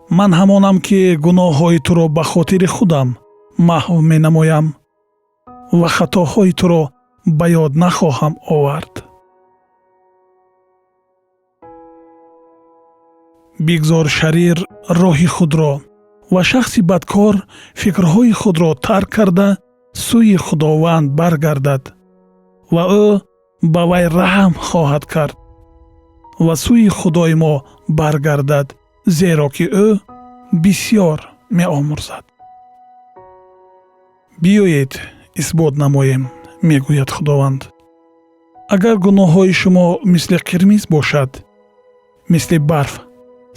Ман ҳамонам, ки гуноҳҳои туро ба хотири худам маҳв менамоям ва хатоҳои туро ба ёд нахоҳам овард. Бигзор шарир роҳи худро ва шахси бадкор фикрҳои худро тарк карда, сӯи Худованд баргардад ва ӯ ба вай раҳм хоҳад кард ва сӯи Худои мо баргардад, зеро ки ӯ бисьёр меомӯрзад. Биёед, исбот намоем, мегӯяд Худованд. Агар гуноҳҳои шумо мисли қирмиз бошад, мисли барф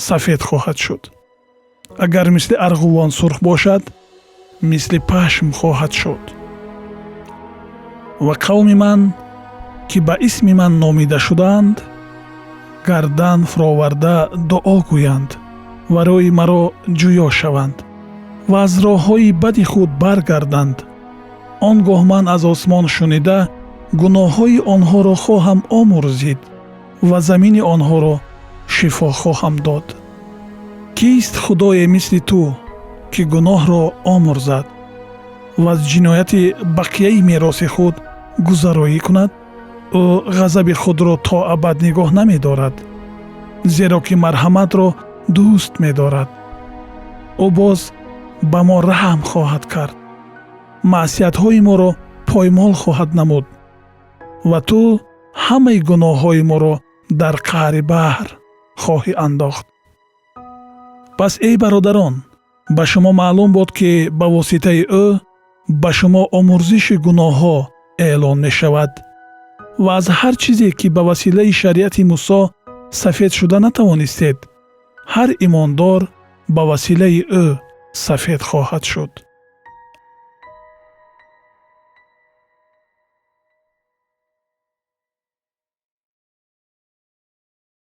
сафед хоҳад шуд. Агар мисли арғувон сурх бошад, мисли пашм хоҳад шуд. Ва қавми ман, ки ба исми ман номида шудаанд, гардан фуроварда дуо гӯянд ва рӯи маро ҷӯё шаванд ва аз роҳҳои бади худ баргарданд, он гоҳ ман аз осмон шунида, гуноҳҳои онҳоро хоҳам омӯрзид ва замини онҳоро шифо хоҳам дод. Кист Худое мисли ту, ки гуноҳро омӯрзад ва аз ҷинояти бақияи мероси худ гузароӣ кунад? Ӯ ғазаби худро то абад нигоҳ намедорад, зеро ки марҳаматро дӯст медорад. Ӯ боз ба мо раҳм хоҳад кард, маъсиятҳои моро поймол хоҳад намуд ва ту ҳамаи гуноҳҳои моро дар қаъри баҳр хоҳӣ андохт. Пас, эй бародарон, ба шумо маълум буд, ки ба воситаи ӯ ба шумо омӯрзиши гуноҳҳо эълон мешавад ва аз ҳар чизе, ки ба василаи шариати Мусо сафед шуда натавонистед, ҳар имондор ба василаи ӯ сафед хоҳад шуд.